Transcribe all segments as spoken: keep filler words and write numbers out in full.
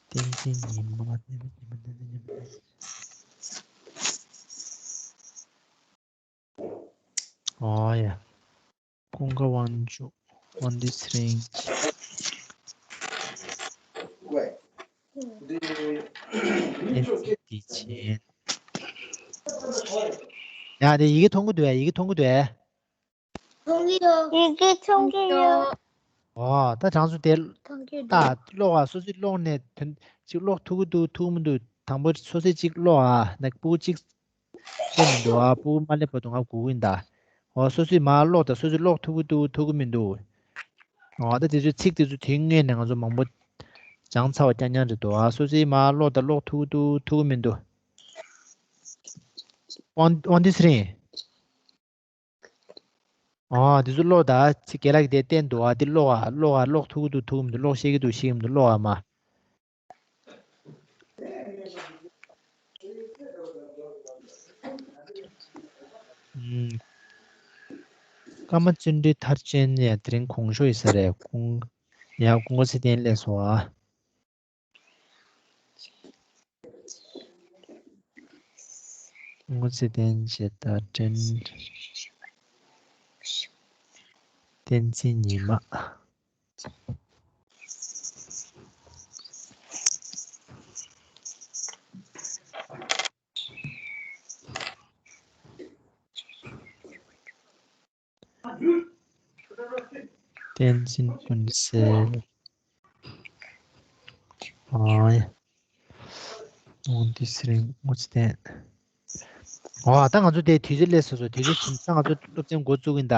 བསྟན་འཛིན་ཉི་མ། བསྟན་འཛིན་ཉི་མ། བསྟན་འཛིན་ཉི་མ། ཨོ་ཡ། ཀུན་དགའ་དབང་ཕྱུག། དབང་འདུས་ཚེ་རིང་། བསྟན་འཛིན་བདེ་ཆེན། ཡ་དེ་ཡི་གེ་མཐོང་གི་འདུག་ཨེ། ཡི་གེ་མཐོང་གི་འདུག་ཨེ། མཐོང་གི་ཡོད། ཡི་གེ་མཐོང་གི་ཡོད། ཨོ་ད་གྲངས་སུ་དེ་མཐོང་གི་འདུག་ད་ཀློག་ཨ། སོ་སོས་ཀློག་ནས་དོན་གཅིག་ཀློག་ཐུབ་ཀྱི་འདུག་ཐུབ་ཀྱི་མི་འདུག་དང་པོ་སོ་སོས་གཅིག་ཀློག་ཨ། ནག་པོ་གཅིག་སླེབས་མི་འདུག་ཨ། སྤུ་གུ་མ་སླེབས་བར་དུ་ང་སྒུག་གི་ཡིན་ད། འོ་སོ་སོས་མར་ཀློག་དང་། སོ་སོས་ཀློག་ཐུབ་ཀྱི་འདུག་ཐུབ་ཀྱི་མི་འདུག་འོ་ད་དེ་ཚོའི་ཚིག་དེ་ཚོ་དེའི་སྔོན་ནས་ང་ཚོ་མང་པོ་སྦྱངས་ཚར་བ་རྐྱང་རྐྱང་རེད་འདུག་ཨ། སོ་སོས་མར་ཀློག་དང་། ཀློག་ཐུབ་ཀྱི་འདུག་ཐུབ་ཀྱི་མི་འདུག་དབང་དབང་འདུས་ཚེ་རིང་། འོ་དེ་ཚོ་ཀློག་དང་། ཚིག་རྒན་ལགས་ཀྱིས་དེ་བསྟན་འདུག་ཨ། དེ་ཀློག་ཨ། ཀློག་ཨ། ཀློག་ཐུབ་ཀྱི་འདུག་ཐུབ་ཀྱི་མི་འདུག་ཀློག་ཤེས་ཀྱི་འདུག་ཤེས་ཀྱི་མི་འདུག་ཀློག་ཨ་མ། ཨུམ། ཀརྨ་བརྩོན་འགྲུས་མཐར་ཕྱིན་ཡ་དེ་རིང་གོང་ཤོས་ཡིན་ས་རེད། ཀུན། ཡ་ཀུན་དགའ་ཚེ་བརྟན་སླེབས་སོང་ཨ། ཀུན་དགའ་ཚེ་བརྟན། རྗེ་བདག་བཀྲིན། བསྟན་འཛིན་ཉི་མ། བསྟན་འཛིན་ཀུན་གསལ། ཨ་ཡ། དབང་འདུས་ཚེ་རིང་། དངུལ་ཚེ་བརྟན། འོ་ད་ང་ཚོ་དེ་དུས་ཚོད་སླེབས་སོང་སོང་། དུས་ཚོད་ཕྱིན་ཙང་ང་ཚོ་སློབ་ཚན་འགོ་བཙུགས་ཀྱི་ཡིན་ད།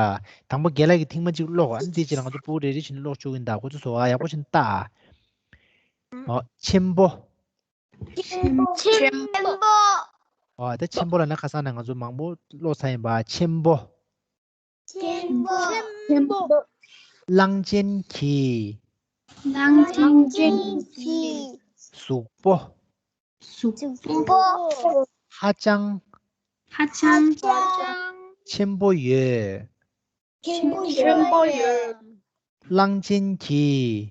དང་པོ་རྒན་ལགས་ཀྱིས་ཐེངས་མ་གཅིག་ཀློག་ཨ། ཨ་ནི་དེའི་རྗེས་ལ་ང་ཚོ་སྤུ་གུ་རེ་རེ་བཞིན་ཀློག་བཅུག་གི་ཡིན་ད། འགོ་ཚུགས་སོང་ཨ། ཡག་པོ་བྱས་ནས་ལྟ་ཨ། འོ་ཆེན་པོ། ཆེན་པོ། འོ་ད་ཆེན་པོ་ལབ་ན་ཁ་སང་ནས་ང་ཚོ་མང་པོ་ཀློག་ཚར་ཡིན་པ། ཆེན་པོ། ཆེན་པོ། ཆེན་པོ། གླང་ཆེན་གྱི། གླང་ཆེན་གྱི། གཟུགས་པོ། གཟུགས་པོ། ཧ་ཅང་། ཧ་ཅང་། ཆེན་པོ་ཡོད། ཆེན་པོ་ཡོད། གླང་ཆེན་གྱི།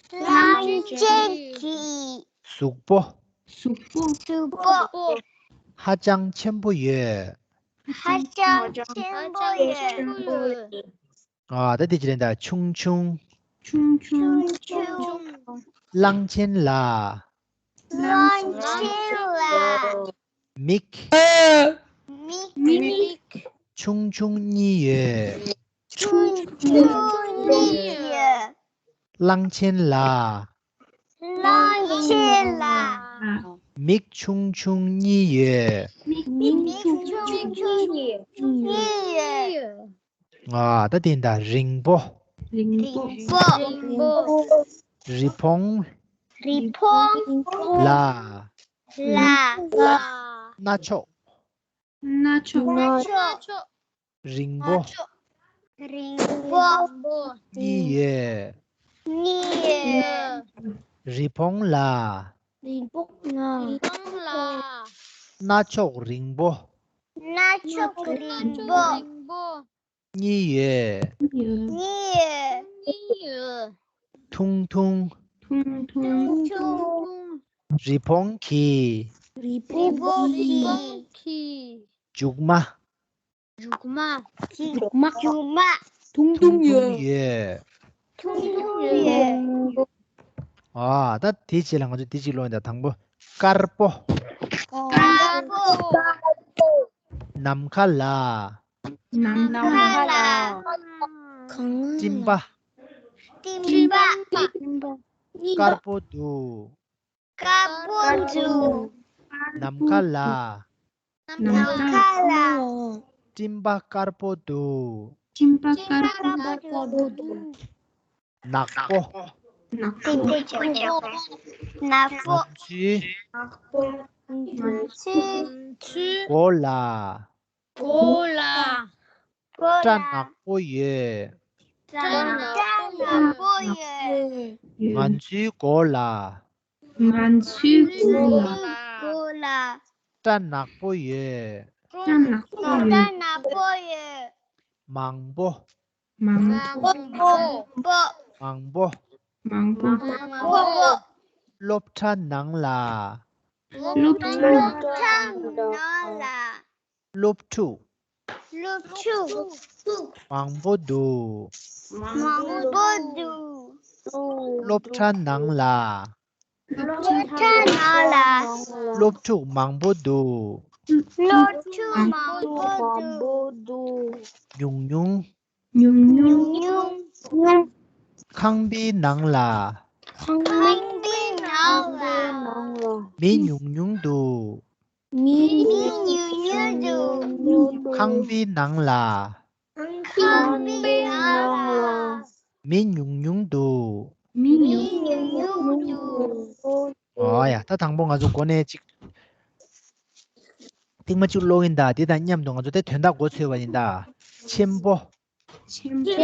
གླང་ཆེན་གྱི། གཟུགས་པོ། གཟུགས་པོ། གཟུགས་པོ། ཧ་ཅང་ཆེན་པོ་ཡོད། ཧ་ཅང་ཆེན་པོ་ཡོད། ཨ་ད་དེ་ཅི་ལེན་ད། ཆུང་ཆུང་། ཆུང་ཆུང་། ཆུང་ཆུང་། གླང་ཆེན་ལ། གླང་ཆེན་ལ། མིག་མིག་ཆུང་ཆུང་གཉིས་ཡོད། ཆུང་ཆུང་གཉིས་ཡོད། གླང་ཆེན་ལ། གླང་ཆེན་ལ། མིག་ཆུང་ཆུང་གཉིས་ཡོད། མིག་ཆུང་ཆུང་གཉིས་ཡོད། ཨ་ད་དེ་ད། རིང་པོ། རིང་པོ། རིང་པོ། རི་བོང་། རི་བོང་། ལ། ལ། སྣ་ཚོགས། སྣ་ཚོགས། སྣ་ཚོགས། རིང་པོ། རིང་པོ། གཉིས་ཡོད། གཉིས་ཡོད། རི་བོང་ལ། རི་བོང་ལ། སྣ་ཚོགས་རིང་པོ། སྣ་ཚོགས་རིང་པོ། གཉིས་ཡོད། གཉིས་ཡོད། ཐུང་ཐུང་། ཐུང་ཐུང་། རི་བོང་གི། རི་བོང་གི། མཇུག་མ། མཇུག་མ། མཇུག་མ། ཐུང་ཐུང་ཡོད། ཐུང་ཐུང་ཡོད། ཨ་ད་དེའི་རྗེས་ལ་ང་ཚོ་དེ་གཅིག་ཀློག་ཡིན་ད། དང་པོ། དཀར་པོ། དཀར་པོ། ནམ་མཁའ་ལ། ནམ་མཁའ་ལ། སྤྲིན་པ། སྤྲིན་པ། དཀར་པོ་འདུག་དཀར་པོ་འདུག་ནམ་མཁའ་ལ། ནམ་མཁའ་ལ། སྤྲིན་པ་དཀར་པོ་འདུག་སྤྲིན་པ་དཀར་པོ་འདུག་ནག་པོ། ནག་པོ། ནག་པོ། ང་ཚོའི། ང་ཚོའི། མགོ་ལ། མགོ་ལ། སྐྲ་ནག་པོ་ཡོད། སྐྲ་ནག་པོ་ཡོད། ང་ཚོའི་མགོ་ལ། ང་ཚོའི་མགོ་ལ། སྐྲ་ནག་པོ་ཡོད། སྐྲ་ནག་པོ་ཡོད། སྐྲ་ནག་པོ་ཡོད། མང་པོ། མང་པོ། མང་པོ། མང་པོ། མང་པོ། མང་པོ། སློབ་གྲྭ་ནང་ལ། སློབ་གྲྭ་ནང་ལ། སློབ་ཕྲུག་སློབ་ཕྲུག་མང་པོ་འདུག་མང་པོ་འདུག་སློབ་གྲྭ་ནང་ལ། སློབ་གྲྭ་ནང་ལ། སློབ་ཕྲུག་མང་པོ་འདུག་སློབ་ཕྲུག་མང་པོ་འདུག་ཉུང་ཉུང་། ཉུང་ཉུང་། ཁང་པའི་ནང་ལ། ཁང་པའི་ནང་ལ། མི་ཉུང་ཉུང་འདུག་མི་ཉུང་ཉུང་འདུག་ཁང་པའི་ནང་ལ། ཁང་པའི་ནང་ལ། མི་ཉུང་ཉུང་འདུག་མི་ཉུང་ཉུང་འདུག་ཨོ་ཡ། ད་དང་པོ་ང་ཚོ་འགོ་ནས་ཅིག་ཐེངས་མ་གཅིག་ཀློག་གིན་གདའ། དེ་དང་མཉམ་དུ་ང་ཚོ་དེ་དོན་དག་མགོ་ཚོས་པ་ཡིན་གདའ། ཆེན་པོ། ཆེན་པོ།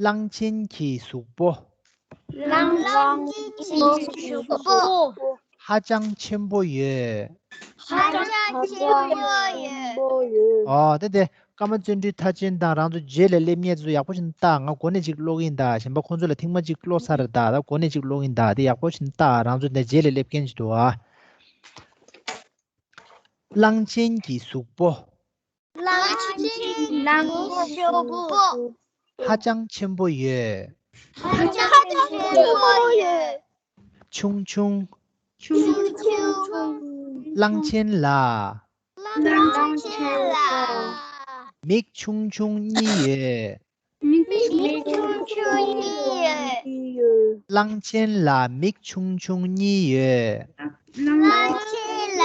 གླང་ཆེན་གྱི་གཟུགས་པོ། གླང་ཆེན་གྱི་གཟུགས་པོ། ཧ་ཅང་ཆེན་པོ་ཡོད། ཧ་ཅང་ཆེན་པོ་ཡོད། ཨོ་དེ་དེ། ཀརྨ་བརྩོན་འགྲུས་མཐར་ཕྱིན་དང་རང་ཚོ་རྗེས་ལ་སླེབས་མཁན་ཚོ་ཡག་པོ་ཞིག་ལྟ། ང་འགོ་ནས་ཅིག་ཀློག་གིན་གདའ། གཞན་པ་ཁོང་ཚོ་ལ་ཐེངས་མ་གཅིག་ཀློག་ཚར་གདའ། ད་འགོ་ནས་ཅིག་ཀློག་གིན་གདའ། དེ་ཡག་པོ་ཞིག་ལྟ། རང་ཚོ་འདི་རྗེས་ལ་སླེབས་མཁན་ཞིག་འདུག་ཨ། གླང་ཆེན་གྱི་གཟུགས་པོ། གླང་ཆེན་གྱི་གཟུགས་པོ། ཧ་ཅང་ཆེན་པོ་ཡོད། ཧ་ཅང་ཆེན་པོ་ཡོད། ཆུང་ཆུང་། ཆུང་ཆུང་། གླང་ཆེན་ལ། གླང་ཆེན་ལ། མིག་ཆུང་ཆུང་གཉིས་ཡོད། མིག་ཆུང་ཆུང་གཉིས་ཡོད། གླང་ཆེན་ལ་མིག་ཆུང་ཆུང་གཉིས་ཡོད། གླང་ཆེན་ལ་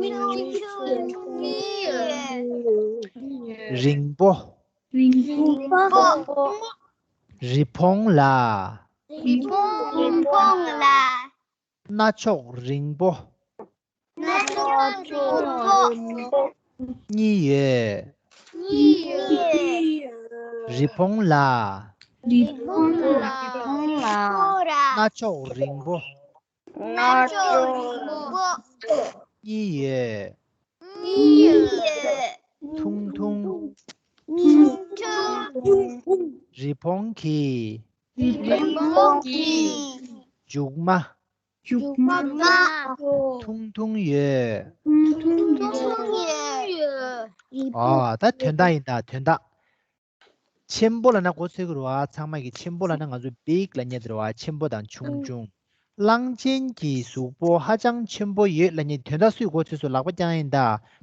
མིག་ཆུང་ཆུང་གཉིས་ཡོད། རིང་པོ། རིང་པོ། རི་བོང་ལ། རི་བོང་ལ། རྣ་ཅོག་རིང་པོ། རྣ་ཅོག་རིང་པོ། གཉིས་ཡོད། གཉིས་ཡོད། རི་བོང་ལ། རི་བོང་ལ། རྣ་ཅོག་རིང་པོ། རྣ་ཅོག་རིང་པོ། གཉིས་ཡོད། གཉིས་ཡོད། ཐུང་ཐུང་། ཐུང་ཐུང་། རི་བོང་གི། རི་བོང་གི། མཇུག་མ། མཇུག་མ། ཐུང་ཐུང་ཡོད། ཐུང་ཐུང་ཡོད། ཨ། ད་དོན་དག་ཡིན་ད། དོན་དག་ཆེན་པོ་ལབ་ན་མགོ་ཚོས་ཀྱི་རེད་བ། ཚང་མ་གི་ཆེན་པོ་ལབ་ན་ང་ཚོ་big ལབ་མཁན་དེ་རེད་བ། ཆེན་པོ་དང་ཆུང་ཆུང་། གླང་ཆེན་གྱི་གཟུགས་པོ་ཧ་ཅང་ཆེན་པོ་ཡོད་ལབ་མཁན་དོན་དག་སུས་མགོ་ཚོས་སོང་། ལག་པ་བརྐྱངས་ཡིན་ད།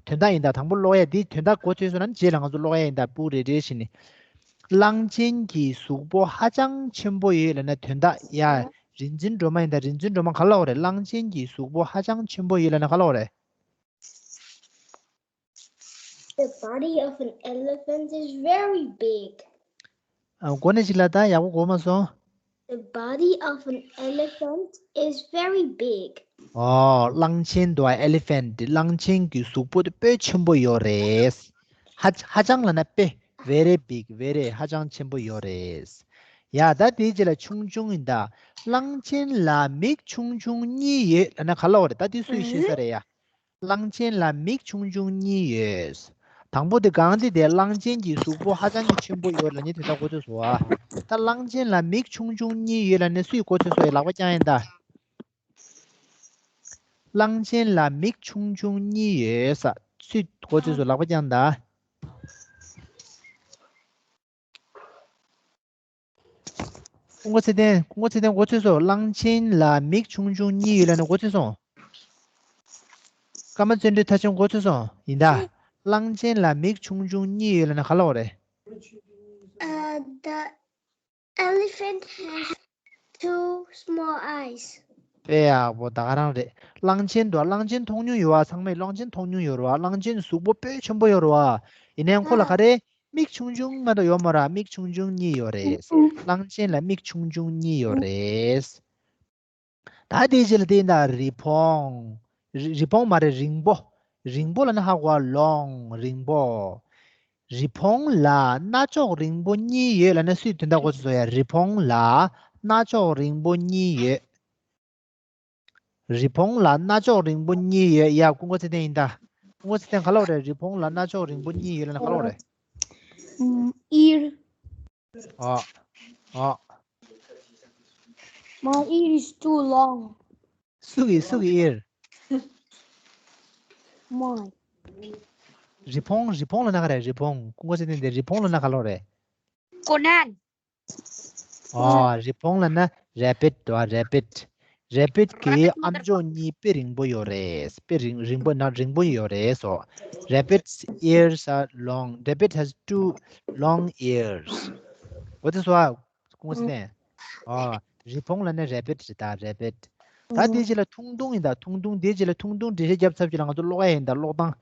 དོན་དག་ཡིན་ད། དང་པོ་ཀློག་ཡ་འདི་དོན་དག་མགོ་ཚོས་སོང་ན་རྗེས་ལ་ང་ཚོ་ཀློག་ཡ་ཡིན་ད། སྤུ་རེ་རེ་བཞིན་ནི། གླང་ཆེན་གྱི་གཟུགས་པོ་ཧ་ཅང་ཆེན་པོ་ཡོད་ལབ་ན་དོན་དག་ཡ། རིན་ཆེན་སྒྲོལ་མ་ཡིན་ད། རིན་ཆེན་སྒྲོལ་མ་ག་ལབ་རེད། གླང་ཆེན་གྱི་གཟུགས་པོ་ཧ་ཅང་ཆེན་པོ་ཡོད་ལབ་ན་ག་ལབ་རེད། The body of an elephant is very big. ཨ། འགོ་ནས་ཅིག་ལ་ད་ཡག་པོ་གོ་མ་སོང་། The body of an elephant is very big. ཨོ། གླང་ཆེན་དུ་elephant། གླང་ཆེན་གྱི་གཟུགས་པོ་དེ་དཔེ་ཆེན་པོ་ཡོད་རེད། ཧ། ཧ་ཅང་ལབ་ན་དཔེ། very big། very། ཧ་ཅང་ཆེན་པོ་ཡོད་རེད། ཡ། ད་དེའི་རྗེས་ལ་ཆུང་ཆུང་ཡིན་ད། གླང་ཆེན་ལ་མིག་ཆུང་ཆུང་གཉིས་ཡོད་ལབ་ན་ག་ལབ་རེད། ད་དེ་སུས་ཤེས་ས་རེད་ཡ། གླང་ཆེན་ལ་མིག་ཆུང་ཆུང་གཉིས་ཡོད། དང་པོ་དེ་གང་དེ་དེ་གླང་ཆེན་གྱི་གཟུགས་པོ་ཧ་ཅང་གི་ཆེན་པོ་ཡོད་ལབ་མཁན་དེ་ད་མགོ་ཚོས་སོང་བ། ད་གླང་ཆེན་ལ་མིག་ཆུང་ཆུང་གཉིས་ཡོད་ལབ་ནས་སུས་མགོ་ཚོས་སོང་། ཡ། ལག་པ་བརྐྱངས་ཡིན་ད། གླང་ཆེན་ལ་མིག་ཆུང་ཆུང་གཉིས་ཡོད་ས། སུས་མགོ་ཚོས་སོང་། ལག་པ་བརྐྱངས་ད། སྐུ་ངོ་ཚེ་བརྟན། སྐུ་ངོ་ཚེ་བརྟན་མགོ་ཚོས་སོང་། གླང་ཆེན་ལ་མིག་ཆུང་ཆུང་གཉིས་ཡོད་ལབ་ནས་མགོ་ཚོས་སོང་། ཀརྨ་བརྩོན་འགྲུས་མཐར་ཕྱིན་མགོ་ཚོས་སོང་། ཡིན་ད། གླང་ཆེན་ལ་མིག་ཆུང་ཆུང་གཉིས་ཡོད་ལབ་ན་ག་ལབ་རེད། Uh, the elephant has two small eyes. དཔེ་ཡག་པོ། ད་ག་རང་རེད། གླང་ཆེན་དུ། གླང་ཆེན་མཐོང་མྱོང་ཡོད་བ། ཚང་མས་གླང་ཆེན་མཐོང་མྱོང་ཡོད་རེད་བ། གླང་ཆེན་གཟུགས་པོ་དཔེ་ཆེན་པོ་ཡོད་རེད་བ། ཡིན་ནའང་ཁོ་ལ་ག་རེ། མིག་ཆུང་ཆུང་མ་གཏོགས་ཡོད་མ་རེད། མིག་ཆུང་ཆུང་གཉིས་ཡོད་རེད། གླང་ཆེན་ལ་མིག་ཆུང་ཆུང་གཉིས་ཡོད་རེད། ད་དེའི་རྗེས་ལ་དེ་ཡིན་ད། རི་བོང་། རི། རི་བོང་མ་རེད། རིང་པོ། རིང་པོ་ལབ་ན་ཧ་གོ་བ། long། རིང་པོ། རི་བོང་ལ་རྣ་ཅོག་རིང་པོ་གཉིས་ཡོད་ལབ་ན་སུས་དོན་དག་མགོ་ཚོས་སོང་། ཡ། རི་བོང་ལ་རྣ་ཅོག་རིང་པོ་གཉིས་ཡོད། རི་བོང་ལ་རྣ་ཅོག་རིང་པོ་གཉིས་ཡོད། ཡ། སྐུ་ངོ་ཚེ་བརྟན་ཡིན་ད། སྐུ་ངོ་ཚེ་བརྟན་ག་ལབ་རེད། རི་བོང་ལ་རྣ་ཅོག་རིང་པོ་གཉིས་ཡོད་ལབ་ན་ག་ལབ་རེད། Mm, ear. ཨ། ཨ། My ear is too long. སུ་གི་སུ་གི་ear། My. རི་བོང་། རི་བོང་ལབ་ན་ག་རེ། རི་བོང་། ཀུན་དགའ་ཚེ་བརྟན། དེ་རི་བོང་ལབ་ན་ག་ལབ་རེད། ཀོ་ནན། ཨ། རི་བོང་ལབ་ན་rabbit འདུག་ཨ། rabbit། rabbit གི་Rabbit ཨམ་ཅོག་གཉིས་དཔེ་རིང་པོ་ཡོད་རེད། དཔེ་རིང་རིང་པོ་ན་རིང་པོ་ཡོད་རེད་སོ། Rabbit's ears are long. Rabbit has two long ears. འོ་དེ་སོ་ཨ། ཀུན་དགའ་ཚེ་བརྟན། ཨ། རི་བོང་ལབ་ན་rabbit རེད་ད། rabbit། ད་དེའི་རྗེས་ལ་ཐུང་ཐུང་ཡིན་ད། ཐུང་ཐུང་། དེའི་རྗེས་ལ་ཐུང་ཐུང་འགྲེལ་བཤད་རྒྱབ་ཚར་རྗེས་ལ་ང་ཚོ་ཀློག་ཡ་ཡིན་ད། ཀློག་སྟངས།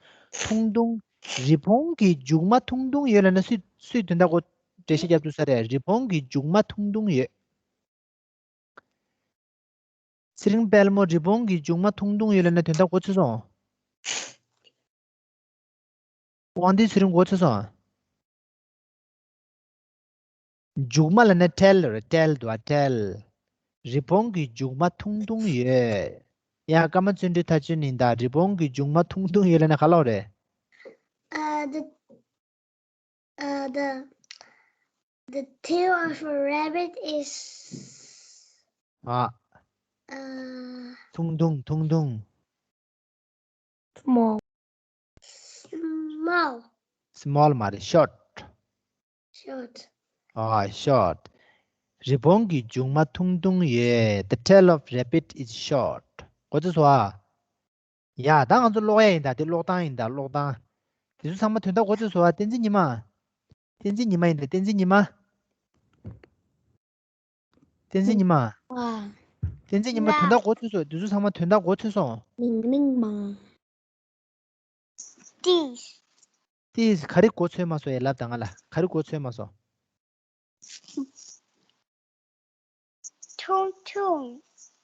ཐུང་ཐུང་། རི་བོང་གི་མཇུག་མ་ཐུང་ཐུང་ཡོད་ལབ་ན་སུས་སུས་དོན་དག་གོ་འགྲེལ་བཤད་རྒྱབ་ཐུབ་ས་རེད། རི་བོང་གི་མཇུག་མ་ཐུང་ཐུང་ཡོད། ཚེ་རིང་དཔལ་མོ། རི་བོང་གི་མཇུག་མ་ཐུང་ཐུང་ཡོད་ལབ་ན་དོན་དག་གོ་ཚོད་སོང་། དབང་འདུས་ཚེ་རིང་གོ་ཚོད་སོང་། མཇུག་མ་ལབ་ན་tail རེད། tail འདུག་ཨ། tail། རི་བོང་གི་མཇུག་མ་ཐུང་ཐུང་ཡོད། ཡ། ཀརྨ་བརྩོན་འགྲུས་མཐའ་དཔྱོད་ནི་ད། རི་བོང་གི་མཇུག་མ་ཐུང་ཐུང་ཡོད་ལབ་ན་ག་ལབ་རེད། Uh, the, uh, the, the tail of a rabbit is ཨ། uh, ཐུང་ཐུང་། ཐུང་ཐུང་། Small. Small. Small མ་རེད། short། Short. ཨ། short། རི་བོང་གི་མཇུག་མ་ཐུང་ཐུང་ཡོད། The tail of rabbit is short. གོ་ཚོད་སོང་ཨ། ཡ། ད་ང་ཚོ་ཀློག་ཡ་ཡིན་ད། དེ་ཀློག་སྟངས་ཡིན་ད། ཀློག་སྟངས། དེ་ཚོ་ཚང་མ་དོན་དག་གོ་ཚོད་སོང་ཨ། བསྟན་འཛིན་ཉི་མ། བསྟན་འཛིན་ཉི་མ་ཡིན་ད། བསྟན་འཛིན་ཉི་མ། བསྟན་འཛིན་ཉི་མ། ཨ། བསྟན་འཛིན་ཉི་མ། ལ། དོན་དག་གོ་ཚོད་སོང་། དེ་ཚོ་ཚང་མ་དོན་དག་གོ་ཚོད་སོང་། མིང་མིང་མ། ཏིས། ཏིས་ག་རེ་གོ་ཚོད་མ་སོང་། ཡ། ལབ་ད་ང་ལ། ག་རེ་གོ་ཚོད་མ་སོང་། ཐུང་ཐུང་།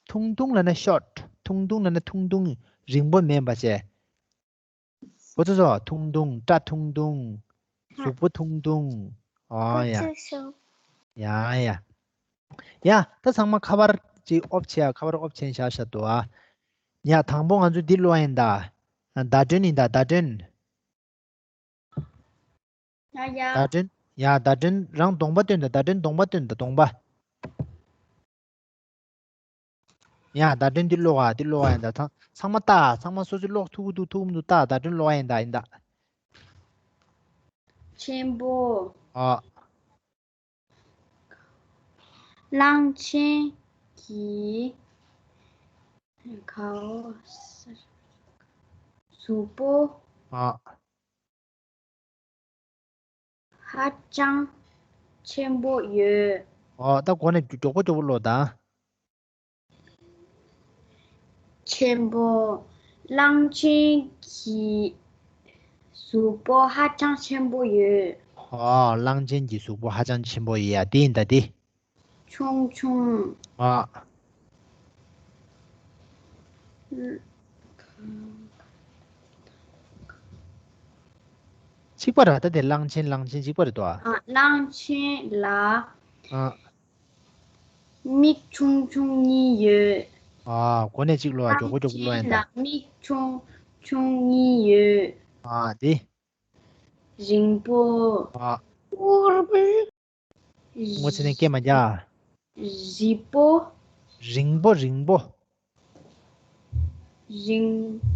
ཐུང་ཐུང་ལབ་ན་short། ཐུང་ཐུང་ལབ་ན་ཐུང་ཐུང་། རིང་པོ་མིན་པ་བྱས། གོ་ཚོད་སོང་། ཐུང་ཐུང་། སྐྲ་ཐུང་ཐུང་། གཟུགས་པོ་ཐུང་ཐུང་། ཨོ་ཡ། གོ་ཚོད་སོང་། ཡ་ཡ། ཡ། ད་ཚང་མ་ཁ་པར་ཅིག་ཨོབ་བྱས་ཨ། ཁ་པར་ཨོབ་བྱས་བཞག་བཞག་འདུག་ཨ། ཡ། དང་པོ་ང་ཚོ་འདི་ཀློག་ཡིན་ད། བརྡ་སྒྲོན་ཡིན་ད། བརྡ་སྒྲོན། ཡ་ཡ། བརྡ་སྒྲོན། ཡ། བརྡ་སྒྲོན་རང་གདོང་པ་སྟོན་ད། བརྡ་སྒྲོན་གདོང་པ་སྟོན་ད། གདོང་པ། ཡ། བརྡ་སྒྲོན་འདི་ཀློག་ཨ། འདི་ཀློག་ཨ་ཡིན་ད། ཚང་ཚང་མ་ལྟ། ཚང་མ་སོ་སོས་ཀློག་ཐུབ་ཀྱི་འདུག་ཐུབ་མི་འདུག་ལྟ། བརྡ་སྒྲོན་ཀློག་ཨ་ཡིན་ད། ཡིན་ད། ཆེན་པོ། ཨ། གླང་ཆེན་གྱི་གཟུགས་པོ། ཨ། ཧ་ཅང་ཆེན་པོ་ཡོད། ཨོ། ད་གོ་ནས་མགྱོགས་པོ་མགྱོགས་པོ་ཀློག་དང་། ཆེན་པོ། གླང་ཆེན་གྱི་གཟུགས་པོ་ཧ་ཅང་ཆེན་པོ་ཡོད། ཨོ། གླང་ཆེན་གྱི་གཟུགས་པོ་ཧ་ཅང་ཆེན་པོ་ཡོད་ཡ། དེ་ཡིན་ད་དེ། ཆུང་ཆུང་། ཨ། གཅིག་པ་ར། ད་དེ་གླང་ཆེན་གླང་ཆེན་གཅིག་པ་རེད་དོ། ཨ། གླང་ཆེན་ལ་ཨ། མིག་ཆུང་ཆུང་གཉིས་ཡོད། ཨ། གོ་ནས་གཅིག་ཀློག་ཨ། མགྱོགས་པོ་མགྱོགས་པོ་ཀློག་ཡིན་ད། གླང་ཆེན་ལ་མིག་ཆུང་ཆུང་གཉིས་ཡོད། ཨ། དེ། རིང་པོ། ཨ། ངོ་ཚ་ནས་སྐད་མ་རྒྱག་བཞི་པོ། རིང་པོ། རིང་པོ། རིང་